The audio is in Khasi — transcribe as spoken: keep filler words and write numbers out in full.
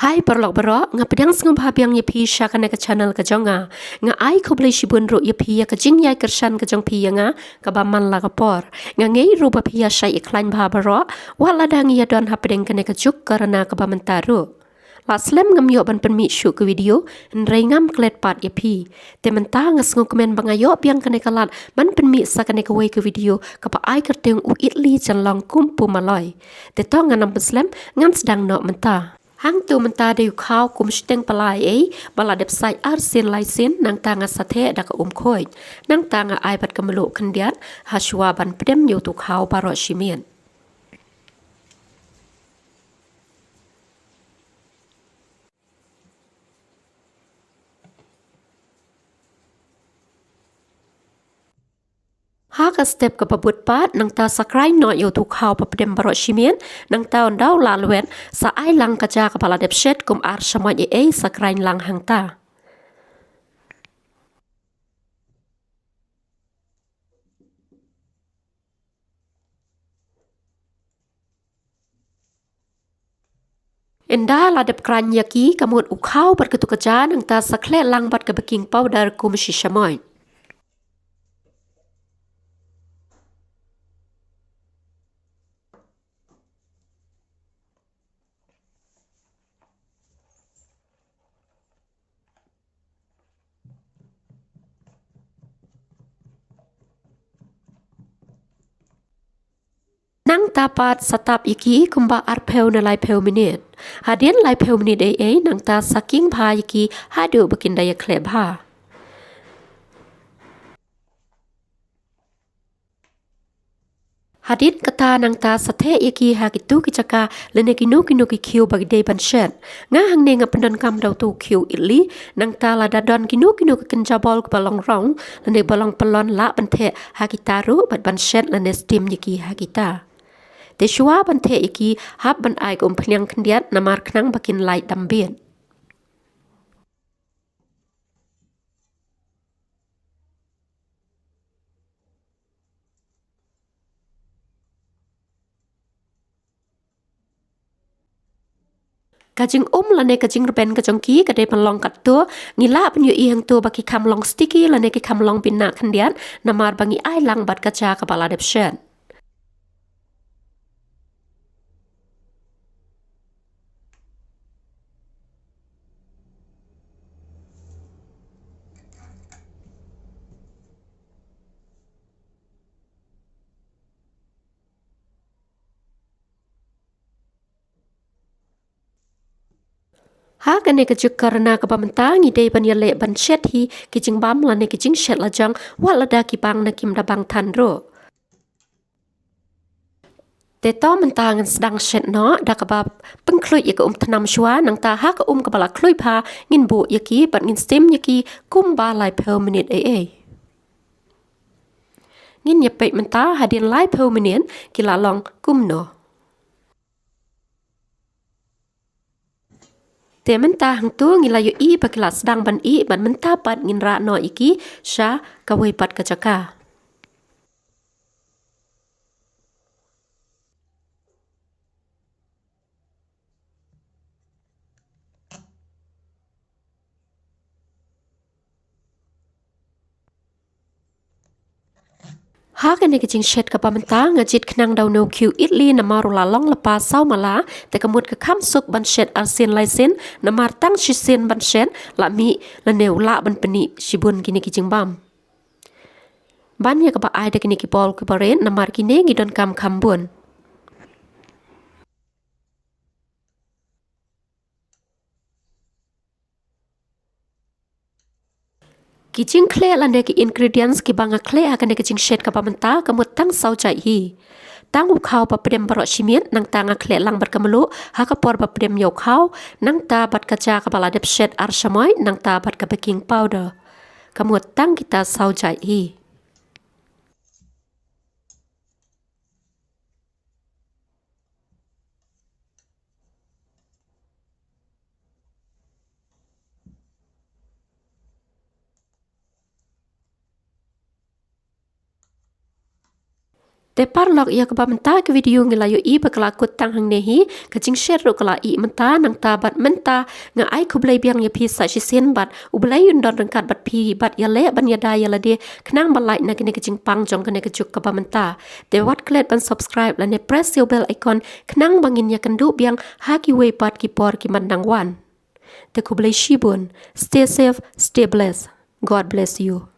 Ai paralok baroh, nga pdiang sngewbha biang ïa phi sha kane ka channel ka jong nga. Nga ai khublei shibun ruh ïa phi ïa ka jingïai kyrshan ka jong phi ïa nga, kaba man la ka por. Nga ngeit ruh ba phi ïa shait ïa khlaiñ bha baroh, wat lada ngi ïa don hapdeng kane ka juk corona kaba mynta ruh. La slem ngam ïoh ban pynmih shuh ka video, hynrei ngam klet pat ïa phi. Te mynta nga sngewkmen ba nga ïoh biang kane ka lad ban pynmih sa kane kawei ka video kaba ai kyrteng U Idli Jan Long Kum Pu Maloi. Te to ngan ym pynslem, ngan sdang noh mynta. Hangto mynta dei u khaw kum shiteng pala ei, ba la dep sait arsien laisien, nangta nga sa theh da ka um khuid. Nangta nga ai bad ka mluh khyndiat, ha shuwa ban pdem ïa uto u khaw baroh shi miet. Ha ka step kaba bud pat, nangta sa krain noh ïa uto u khaw ba pdem baroh shi miet, nangta ynda u la lwet, sa ai lang ka ja kaba la dep shet kum ar shamoit ei ei, sa krain lang hangta. Ynda la dep krain ïa ki, ka mut u khaw bad kato ka ja, nangta sa khleh lang bad ka baking powder kum shi shamoit. Nangta pat sa tap ïa ki kumba arphew ne laiphew minit. Hadien laiphew minit ei ei, nangta sa king bha ïa ki haduh ba kin da ïa khleh bha. Hadien kata nangta sa theh ïa ki ha kito ki jaka lane kino kino ki khiew ba ki dei ban shet. Nga hangne nga pyndonkam da uto u khiew idli, nangta lada don kino kino ki kynja bol kiba long rong lane ba long pyllun, lah ban theh ha kita ruh bad ban shet lane steam ïa ki ha kita. Te shuwa ban theh ïa ki, hap ban ai ka umphniang khyndiat namar khnang ba kin lait dam bit. Ka jingum lane ka jingrben ka jong ki ka dei ban long katto, ngi lah ban ïohi hangto ba ki kham long sticky lane ki kham long bit nah khyndiat, namar ba ngi ai lang bad ka ja kaba la dep shet. Ha kane ka juk corona kaba mynta ngi dei ban ïaleh ban shet hi ki jingbam lane ki jingshet lajong, wat lada ki bang ne kim da bang than ruh. Te to mynta ngin sdang shet noh da kaba pynkhluit ïa ka um thnam shuwa, nangta ha ka um kaba la khluit bha ngin buh ïa ki bad ngin steam ïa ki kumba laiphew minit ei ei. Ngin ïa peit mynta hadien laiphew minit ki la long kumno. Te mynta hangto ngi la ïohi ba ki la sdang ban ih, bad mynta pat ngin rah noh ïa ki sha kawei pat ka jaka. Ha kane ka jingshet kaba mynta nga jied khnang da une u khiew idli namar u la long lypa saw mala, te ka mut ka kham suk ban shet arsien laisien, namar tang shisien ban shet la mih lane u lah ban pynih shibun kine ki jingbam. Ban ïa kaba ai da kine ki bol kiba rit namar kine ngi donkam kham bun. Ki jingkhleh lane ki ingredients kiba nga khleh ha kane ka jingshet kaba mynta ka mut tang saw jait hi. Tang u khaw ba pdem baroh shi miet, nangta nga khleh lang bad ka mluh ha ka por ba pdem ïa u khaw, nangta bad ka ja kaba la dep shet ar shamoit, nangta bad ka baking powder. Ka mut tang kita saw jait hi. Te paralok, ïa kaba mynta ka video ngi la ïohi ba ka la kut tang hangne hi, ka jingshet ruh ka la ih mynta, nangta bad mynta nga ai khublei biang ïa phi sa shisien bad U Blei un don ryngkat bad phi bad ïaleh ban ïada ïa lade khnang ba lait na kane ka jingpang jong kane ka juk kaba mynta. Te wat klet ban subscribe lane press ïa u bell icon khnang ba ngin ïakynduh biang ha kiwei pat ki por ki ban dang wan. Te khublei shibun. Stay safe, stay blessed. God bless you.